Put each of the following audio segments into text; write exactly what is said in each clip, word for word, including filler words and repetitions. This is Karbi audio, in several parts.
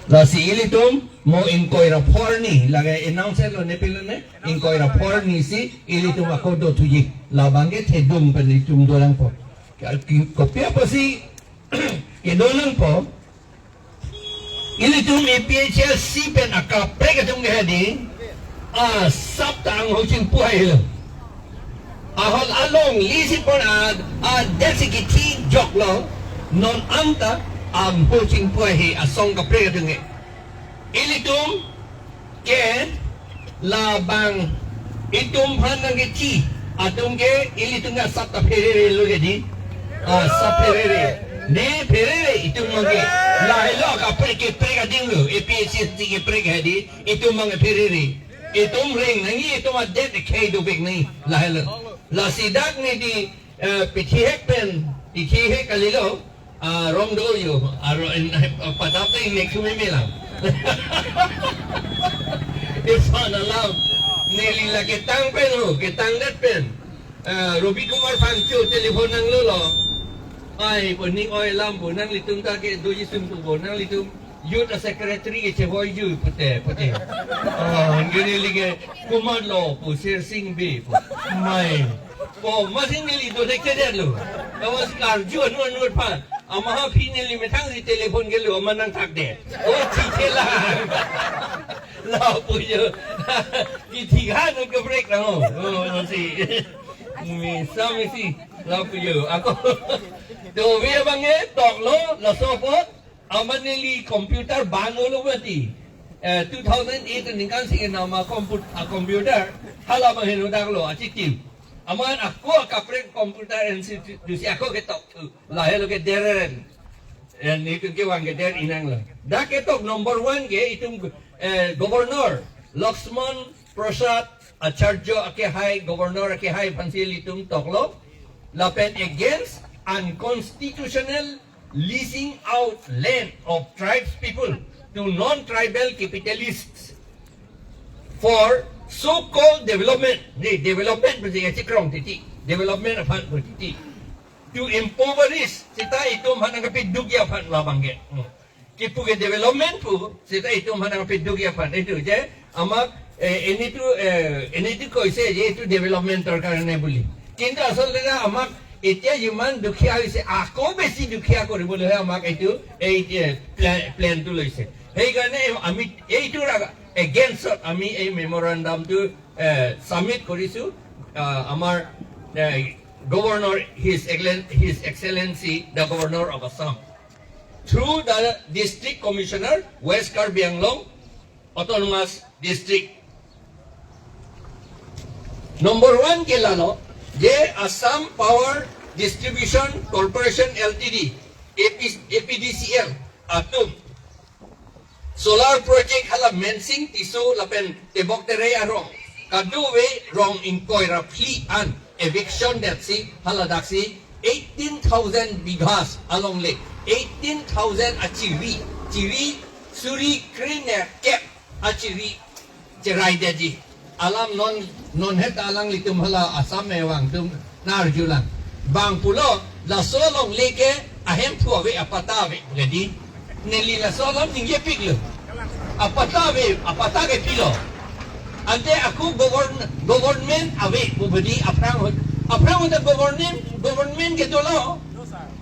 Lasi ilitum mo ingkoi ra phor arni, lake announce lo ne pilo ne, ingkoi ra phor arni si ilitum ako dothuji. Labang ke thedung pen ilitum dolang po. Ki-, kopi apotsi kedolang po. Ilitum A P H L C pen akaprek atum ke hedi, asap ta angho chingpu hai lo. Ahol alongle si pon a, adet si kithi joklo, non anta angho chingpu hai asong kaprek atum ke. Ilitum ke labang itum aphan nangkethi atum ke ilitum ke asap ta pherere lo ke di. Asap pherere. Ne pherere itum abang ke. Lahelo kaprek keprek ading lo. A P H L C keprek hedi. Itum abang pherere. Itum reng nangji, itum adet khei dovek nangji. Lahelo. Lasi dak ne di, eh, pithihek pen, pithihek kalilo. Ah, rong do yo, aro en, eh, padap te ingnek thu meme lang. Isan alam, neli la ketang pen ho, ketangdet pen. Ah, Robi Kumar Phangcho telephone nanglo lo. Ai, pu ning oi alam pu, nanglitum ta ke doji sun pu pu, nanglitum youth secretary ke chevoi ju pute, pute. Oh, gini lagi Kumar lo pu, Sher Singh Bey pu. Mai. Oh, masing neli do dek chedet lo. Kawas karju anu anu pa. Ama ha phi neli methang si telephone ke lo, ama nangthak de. Oh, thik he la. La pu yo. Kithi ha nu ke break na ho. Oh, si. Misa misi. La pu yo. Ako. Dove abang e, toklo, laso apot. Ama neli computer bang olo mati. Eh, two thousand eight aningkan si nama comput-, ah, computer. Hala abang heno daklo, achikim. Aman ako akaprek computer institute ako ketok thu. Lahelo ke deren. Eh, nelitum kevang ke der inang lo. Dak ketok number one ke itum, eh, Governor Laxman Prasad Acharya akehai, Governor akehai aphansi ilitum toklo. Lapen against unconstitutional leasing out land of tribes people to non-tribal capitalists for so-called development. Ni development pu je kachikrong titi. Development aphan pu titi. To impoverish, seta itum aphan nangkepidukji aphan labang ke. Hmm. Kipu ke development pu, seta itum aphan nangkepidukji aphan. Itu je, amak, eh, enitu, eh, enitu koise je itu development or karone buli. Kintu asol de amak, etia jiman dukhiya hoise, ako besi dukhiya koribole amak itu, eh, eh, plan, plan tu loise. Heikarone ami, eh, itu raga, against ot ami, eh, memorandum tu, eh, submit korisu, ah, amar, eh, Governor, His Excellen-, His Excellency, the Governor of Assam, through the District Commissioner, West Karbi Anglong Autonomous District. Number one ke lalo, je Assam Power Distribution Corporation L T D, A P, A P D C L, atum solar project hala Mensing Tisso lapen Tebok Terai arong kadokave rong ingkoi ra phli an eviction detsi hala daksi eighteen thousand bighas alongle, eighteen thousand achiri, chiri suri kre nerkep achiri cherai detji. Alam non, non het alanglitum hala Assam mevang atum nang-arjulang. Bang pulo, laso alongle ke ahemphu ave, apatta ave, gadi. Neli laso alam ningjepiklo. Apatta ave, apatta ke pilo. Ante ako govern-, government ave, pu badi aphrang ahut. Aphrang ahut government, government ke dolo.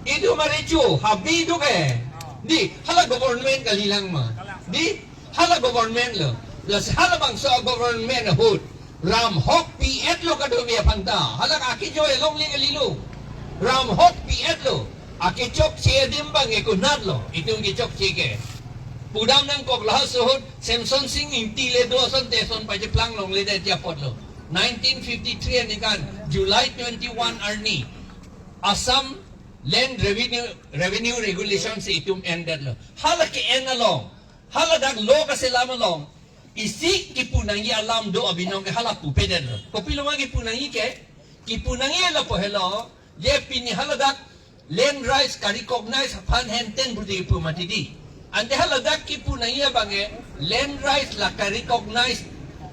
Itum arecho, habi do ke. Di, hala government kalilang ma. Di, hala government lo. Lasi halabangso government ahut ram hok pi-et lo kadokave aphan ta. Hala akejoi alongle kalilo. Ram hok pi-et lo. Akechokche adim abang ekunat lo. Itum kechokche ke. Pudam nangkok laso ahut Semson Sing Ingti le do asonte ason pacheplang longle det apot lo. Nineteen fifty-three aningkan July twenty-one arni Assam Land Revenue, Revenue Regulation si itum endetlo. Hala ke-en along, hala dak law kaselam along, isi kipu nangji alam do abinong ke hala pupedetlo. Kopilo ma kipu nangji ke? Kipu nangji lapu helo, je pini hala dak land rights ka-recognize aphan henten budi kipu mati di. Ante hala dak kipu nangji abang ke land rights la ka-recognize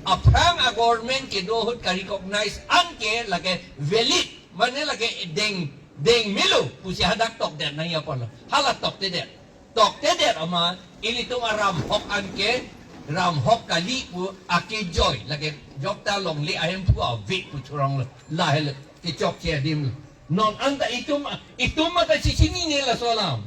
aphrang a-government kedo ahut ka-recognize an ke lake valid, mane lake deng, deng melo pusi hadak tokdet nangji apotlo. Hala toktedet. Toktedet amat, ilitum aram hok anke, ram hok kali pu akejoi, lake jokta longle ahemphu ave pu choronglo, lahelo, kechokche adim lo. Non anta itum, itum mata chechinine laso alam.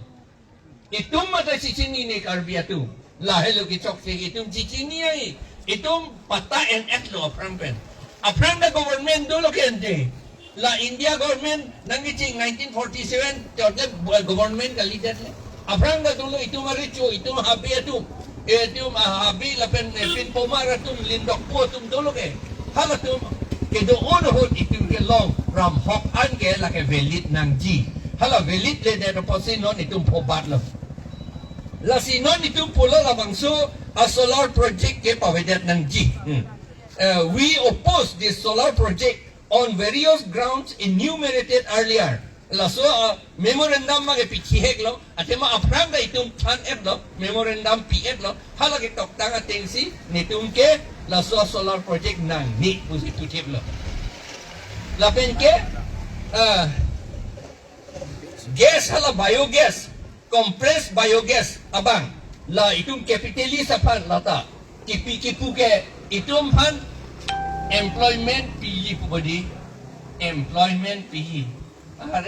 Itum mata chechinine Karbi atum. Lahelo kechokche itum chechini ai. Itum patta en-etlo aphrang pen. Aphrang ta government dolo ke ante. La India government nangkecheng nineteen forty-seven, tote government kalidet le. Aphrang ta dolo itum arecho, itum habe atum. Itum habe lapen, eh, pinpomar atum, lindokpo atum dolo ke. Halatum kedo-an ahut itum kelong ram hok anke lake valid nangji. Hala valid ledet apotsi non itum phobatlo. Lasi non itum pulo labangso a solar project ke pavedet nangji. Hmm. Uh, we oppose this solar project on various grounds enumerated earlier. Laso, uh, memorandum ma ke pichiheklo, athema aphrang ta itum than-etlo, memorandum pi-etlo, hala ketoktang atengsi netum ke laso solar project nangne pusi puthiplo. Lapen ke, uh, gas hala biogas, compressed biogas abang, la itum capitalist aphan lata kipi kipu ke itum aphan employment piji pu bodi, employment piji. Are,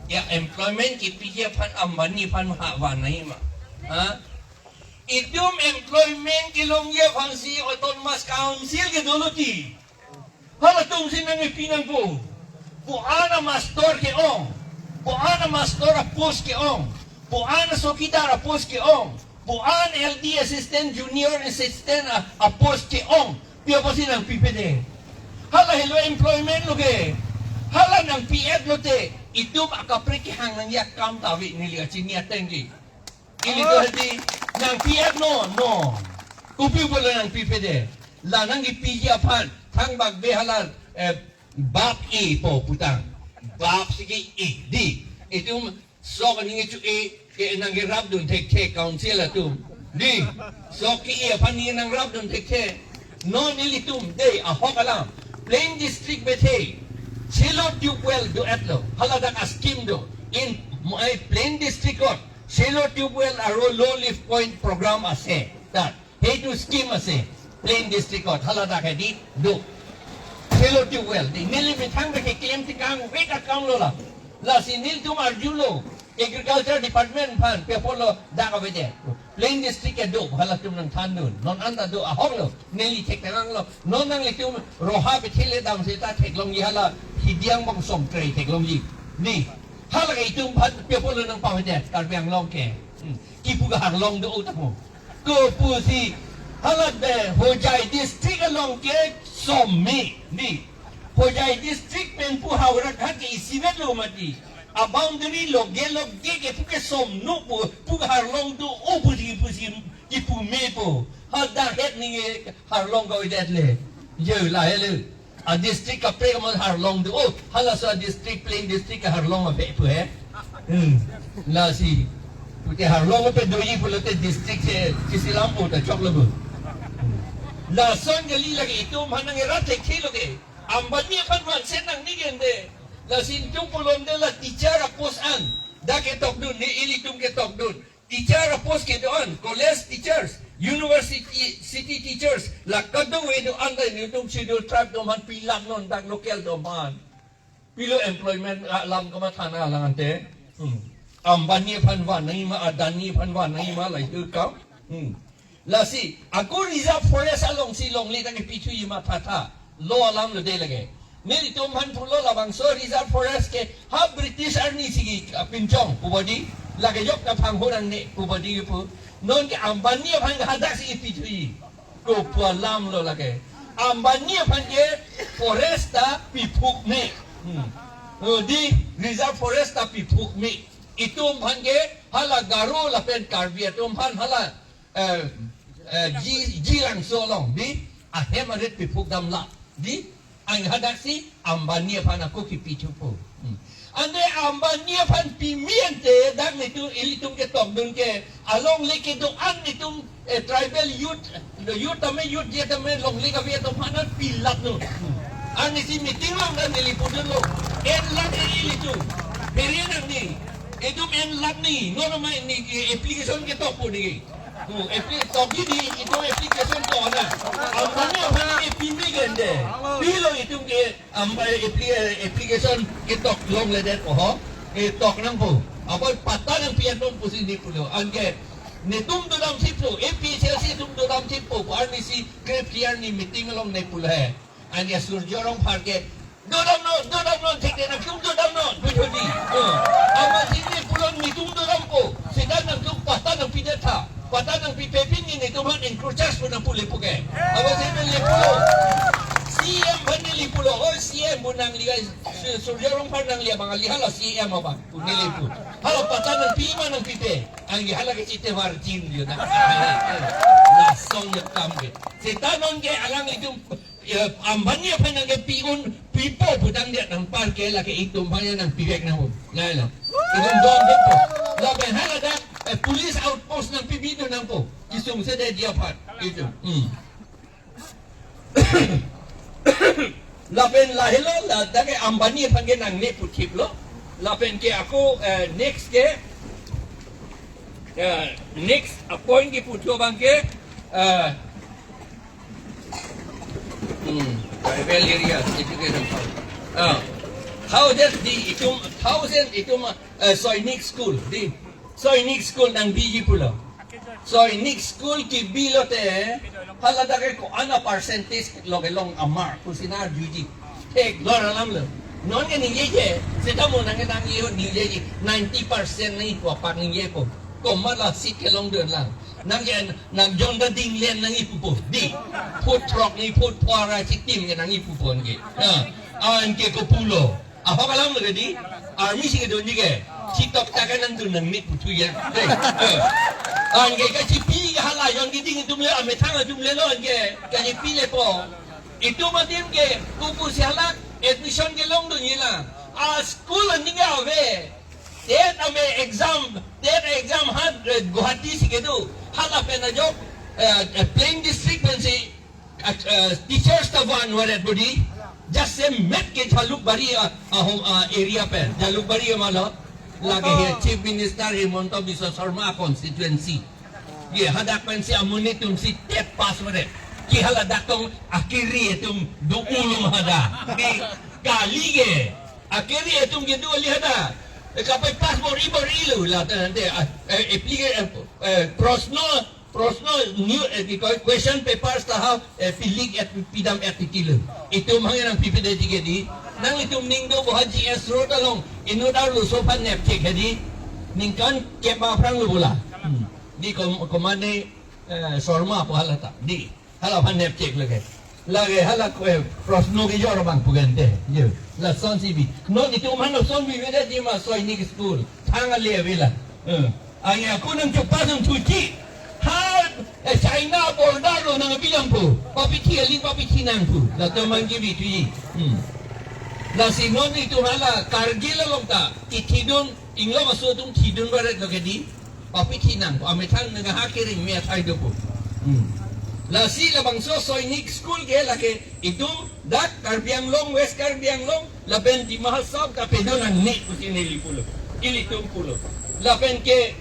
ya employment kipiji aphan Ambani aphan ha vanai ma? Ha? Itum employment kelongji aphansi Autonomous Council ke dolo ti. Halatumsi nangkipi nangpo. Ko-an a master ke-ong. Ko-an a master a post ke-ong. Ko-an a chowkidar a post ke-ong. Ko-an L D assistant, junior assistant a, a post ke-ong. Pi apotsi nangpipede? Hala helo employment lo ke. Hala nangpi-etlo te, itum akaprek kehang nangji akam ta ave, neli kachini ateng ke. Ili do hadi nangpi-et non, non. Kopi pulo nangpipede? La nangkipiji aphan thangbak be hala, eh, bap ipo putang. Bap si ke-e dei. Itum sok aning kecho-e ke nangkerapdun thekthe council atum. Dei. Sok ke-e aphan ning nangrapdun thekthe. Non ilitum dei ahok alam. Plain district bethe shallow tube well do-etlo. Haladak a scheme do. In my plain district kot shallow tube well aro low lift point program ase. Dak, hei tu scheme ase. Plain district kot haladak hedi do. Shallow tube well. Dei, neli methang ke claim tikang wek akam lo la. Lasi nelitum arjulo. Agriculture Department aphan pi apotlo dak avedet. Plain district ke do, halatum nangthandun. Non anta do ahoklo. Neli thekthelang lo. Non nanglitum roha bethile dam seta theklongji hala Hidiang Bongsom Trei theklongji. Dei. Hala ke itum aphan pi apotlo nangpavedet Karbi Anglong ke. Hmm. Kipu ke harlong do-o tamo. Kopusi hala de Hojai district along ke som me dei. Hojai district pen pu Howraghat ke isivetlo mati. A boundary loge loge ke pu ke som no pu, pu ke harlong do-o pusi pusi kipu mepo. Hadak het ning ke harlong kavedet le. Je lahelo. A district kaprek amat harlong do-o, halaso a district plain district ke harlong ave pu he. Hmm. Lasi pute harlong ave doji pulote district si, si selam pu ta choklo bu. Hmm. Lason kali lake itum aphan nangkerat thekthe lo ke. Ambani aphan vanse nangne ke ante. Lasi itum pulote la teacher a post an dak ketokdun, ne ilitum ketokdun. Teacher a post kedo-an, college teachers, university, city teachers, la kadokave do-an ta nelitum Scheduled Tribe atum aphan pilap non dak local atum aphan. Pilo employment alam kamatha nanglang ante. Hmm. Ambani aphan van nangji ma, Adani aphan van nangji ma, lahei kam. Hmm. Lasi, ako reserve forest alongsi longle tangke pithu ji ma tha tha. Lo alam lo dei lake. Nelitum aphan pulo labangso reserve forest ke ha British arni si kepinchong pu bodi, lake jok ta phang ho nangne pu bodi pu. Non ke Ambani aphan ke hadak si kipithuji. Kopi alam lo lake. Ambani aphan ke forest ta piphuk me. Hmm. Oh, dei reserve forest ta piphuk me. Itum aphan ke hala Garo lapen Karbi atum aphan hala eh, eh, Ji, Jirangso along, dei, ahem arit piphuk damlo, dei, ang hadak si Ambani aphan ako kipithupo. Hmm. Ante Ambani aphan pime ante dak nelitum, ilitum ketokdun ke, alongle kedo-an nelitum, eh, tribal youth, youth tame, youth je tame, longle kave atum aphan pilap lo. Hmm. Arnisi meeting along ta neli pudunlo. En lang ilitum. Phere nangne. Itum en lak ni, non ma ni application ketok pu ni. Tu appli-, tok di, itum application to na. Ambani aphan ke pimi gende. Pilo itum ke amba appli-, application ketok longledet ko ho. E tok nangpo. Apot patta nangpi atum pusi ne pulo. Anke netum dodam siplo, APHLC atum dodam sippo, arnisi krip tiar ni meeting along ne pulo he. Anke Surjya Rongphar ke, "Dodamnon, dodamnon, thik de nangtum dodamnon," pu hedi. Oh, amatsi ne pulo netum dodampo, seta nangtum patta nangpidet tha, patta nangpipe pini netum aphan encroachers pu nangpu le puke. Amatsi ne le pulo, CEM aphan ne le pulo, "Oh, CEM pu nangli ai, Su-, Surjya Rongphar nangli abang ali hala CEM abang," pu ne le pu. "Hala patta nangpi ma nangpipe?" Anke hala ke chite varjin yo na. Lason yo kam ke. Seta non ke alanglitum, ya, Ambani aphan nangkepi-un pipo putangdet anpar ke lake itum aphan nangpivek nang. Laila. Itum don depo. Lapen hala dak, eh, police outpost nangpibi dun nangpo. Isung sede dia aphan. Itum. Hmm. Lapen lahelo, la dak ke Ambani aphan ke nangne puthiplo. Lapen ke ako, eh, next ke, eh, next a point keputhu abang ke, eh, Hmm, tribal areas, education. Ah. Thousand di itum, thousand itum, eh, Sainik School, di Sainik School nangbi ji pulo. Sainik School kebi lote, hala dak ke ko-an a percentage lo kelong amar, pusi nangjuiji. Theklong alam lo. Non ke ningjeje, seta mo nang ke nangji ho ningjeje, ninety percent nangji ko apak ningjepo. Komat la seat kelongdun lang. Nang ke nang jong ta dinglen nangji pupo. Di. Food truck ni food para chitim ke nangji pupo ke. Ha. Anke kopulo. Ahok alam lo ke di. Army si kedunji ke. Chitok ta ke nangdun nang mit puthu ya. Dei. Eh. Anke kachipi hala jong keding itum le amethang atum lelo anke. Kachipi lepo. Itum adim ke kuku si hala admission kelongdunji la. A school aning ave. TET ame exam, TET exam ha, eh, Guwahati si kedo. Hala pen ajok, eh, eh, plain district pensi, eh, eh, teachers ta van varet bodi. Jasemet ke Jalukbari, ah, ah, home, ah, area pen. Jalukbari ma lo. Lake he Chief Minister Himanta Biswa Sarma constituency. Ye hadak pensi amonit atum si TET pass varet. Ke hala dak tong akiri atum do ulum hadak. Ke kali ke. Akiri atum kedo kali hadak. Eh, kapai pass bor-i bor-i lo la tangte, ah, eh, applica-, eh, eh, prosno, prosno new, eh, ke question papers ta ha, eh, pilik et pidam et titi lo. Itum hang nangpipedet ke di. Nanglitum ning do bo ha G S Road along. Inut arloso aphan nepchek he di. Ningkan kep aphrang lo bola. Hmm. Di kom-, komane, eh, Sarma pu hala ta. Di. Hala aphan nepchek lake. Lake hala ko, eh, prosno kejor abang pu gante. Yo, lasonsi bi. Non itum aphan lasonsi bi veda di ma Sainik School. Thang ale avela. Eh. Anke ako nangchepasung thuji. Ha, eh, China border lo nangpi nangpo. Papithi aling papithi nangpo. Latum man kebi thuji. Hmm. Lasi non itum hala Kargil along ta. Kithidun inglong aso atum thidun varet lo ke di. Papithi nang, amethang nang ha kering me athai dopo. Hmm. Lasi labangso Sainik School ke lake itum dak Karbi Anglong, West Karbi Anglong, lapen Dima Hasao ta pedo nangne pusi neli pulo. Ilitum pulo. Lapen ke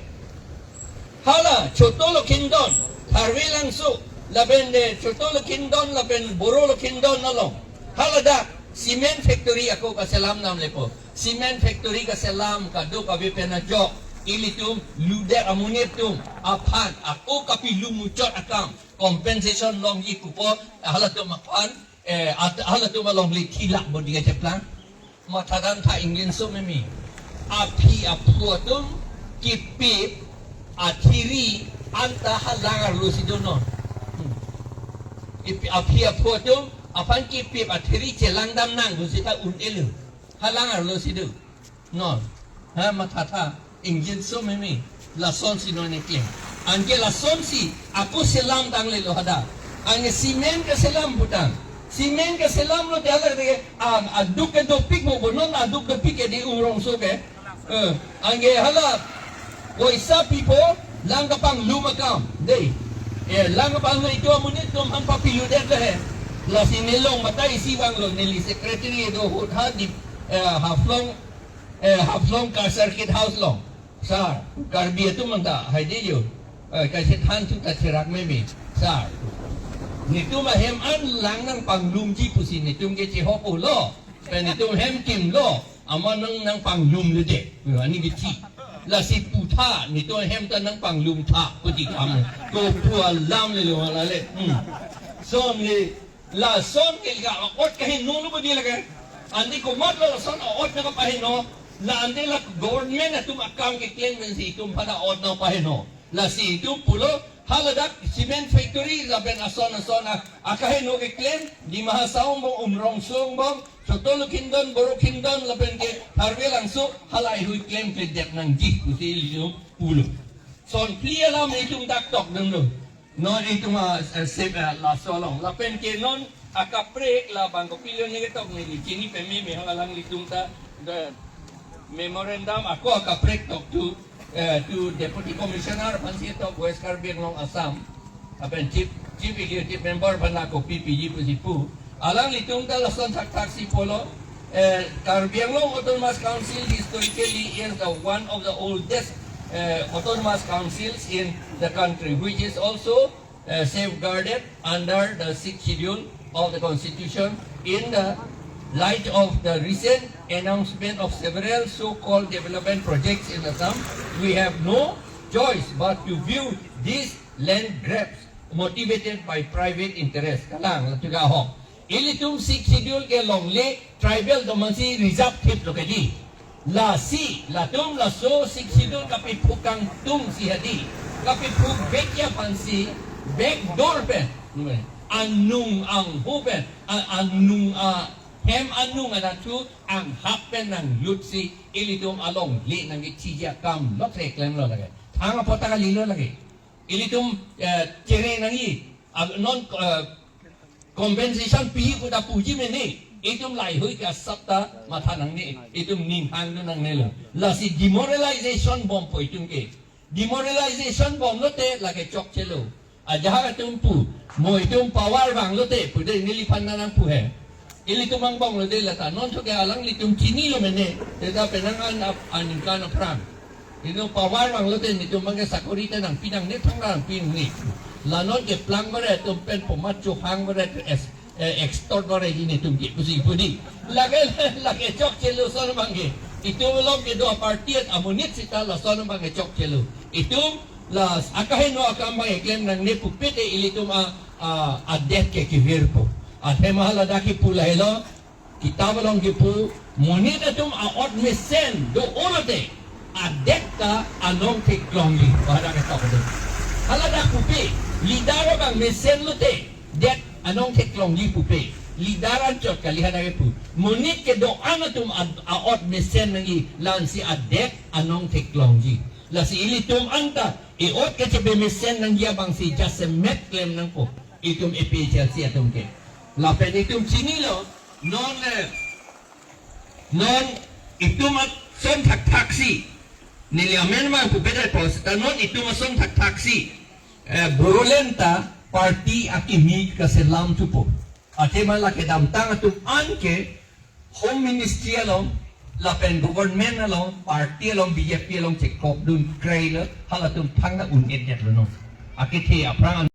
hala Choto Lokhindon, Tharve Langso, lapen de Choto Lokhindon, lapen Boro Lokhindon along. Hala dak cement factory ako kaselam nam lepo. Cement factory kaselam kaduk ave pen ajok ilitum ludet amonit atum aphan ako kapilu muchot akam compensation longji pupo halatum aphan, eh, at-, halatum along le thilak bodi kacheplang. Mathadan tha English so memi. Aphi aphu atum kipip athiri anta halang arlo si donon. Hmm. Ipi-, aphi aphu atum aphan kipip athiri chelang dam nang pu seta un-elo. Halang arlo si do. Non. Ha, mathatha. Ingjinso meme. Lasonsi non eklem. Anke lasonsi ako selam tanglelo hadak. Anke cement keselam putang. Cement keselam lo tiala de ang aduk ke dopik mo bonon aduk dopik ke di urong so ke. Eh, anke hala. Poisa pipo lang kapanglu makam. Dei. Eh, lang kapanglu itum amonit atum aphan papiludet le he. Lasi nelong mata isi vanglo neli secretary do hut ha di, eh, Haflong, eh, Haflong ka Circuit House long. Sir, Karbi atum anta haidi yo. Eh, kaise than thu ta cherak meme. Sir, netum ahem an lang nangpanglumji pusi netum ke chehok pulo. Pen netum hem kimlo. Amat nang nangpanglumledet. Ani kethi. Lasi putha, netum ahem ta nangpanglumtha puti kam. Kopu alam lele wala le. Hmm. Sonle, lason ke ka ot kaheno lo bodi lake. Ante komatlo lason ot nangkapaheno. La ante la government atum akam keklem pensi itum aphan ot nangpaheno. Lasi itum pulo haladak cement factory lapen ason ason a-, akaheno keklem, Dima Hasao angbong, Umrongso angbong, Choto Lukhindon, Boro Khindon lapen ke Tharve Langso, halahei hui klemkledet nangji pusi itum pulo. Son phli alam itum dak tokdunlo. Non itum a, eh, sep, eh, laso along. Lapen ke non akaprek labang kopilo ne ketok neli chini pememe, hang alanglitum ta the memorandum ako akaprek tok to, eh, to Deputy Commissioner aphansi tok West Karbi Anglong Assam. Lapen Chief, Chief Executive Member aphan ako P P G pusi pu. Alanglitum ta lason thakthaksi pulo, eh, Karbi Anglong Autonomous Council historically is the one of the oldest, eh, autonomous councils in the country, which is also, eh, safeguarded under the Sixth Schedule of the Constitution. In the light of the recent announcement of several so-called development projects in Assam, we have no choice but to view these land grabs motivated by private interest. Kalang, latum ke ahok. Ilitum Sixth Schedule ke longle tribal domansi reserve thip lo kedi. Lasi, latum laso Sixth Schedule kapephuk kangtungsi hadi. Kapephuk vekji aphansi, back door pen. Anung angho pen, a-, anung a, hem anung anatthu anghap pen nanglutsi, ilitum alongle nangkechiji akam lo thre klemlo lake. Thang apot ta kalilo lake. Ilitum, eh, chere nangji, ag-, non, eh, compensation pi pu ta puji mene, itum laheihui ke asap ta matha nangne, itum ning hangdun nangnelo. Lasi demoralization bompo itum ke. Demoralization bomlote lake chokchelo. Ajahak atum pu, mo itum power vanglote, pude neliphan nangpu he. Ilitum angbong lo de lata, non tho ke alanglitum chinilo mene, te ta penang an ap-, aningkan aphrang. Ino power vanglote netum abang ke sakori ta nangpi nangne, thang nangpi nangne. La non keplang bare atum pen pomat chohang bare atum es-, eh, extort bare ji netum ke pusi pudi. Lake, lake chokchelo lason abang ke. Itum along kedo aparty amonit sita lason abang ke chokchelo. Itum la akaheno akam abang keklem nangne pupe te ilitum a, a, adet ke kevirpo. Athema ladak kipu lahelo. Kitab along kipu, monit atum a-ot mesen do-olote, adet ta anong theklongji, hadak ketok do. Haladak pupe, leader abang mesen lote, det anong theklongji pupe. Leader anchot kali hadak kipu. Monit kedo-an atum a-, a-ot mesen nangji, la-ansi adet anong theklongji. Lasi ilitum anta, e-ot kachebe mesen nangji abangsi jasemet klem nangpo. Itum A P H L C atum ke. Lapen itum chinilo, non, eh, non itum ason thakthaksi. Neli amen ma pupedet pos, ta non itum ason thakthaksi. Eh, Bodoland ta party akimi kaselam thupo. Athema la kedamtang atum an ke Home Ministry along, lapen government along, party along, B J P along chekokdun kreilo, halatum thangta un-edetlo non. Akethe aphrang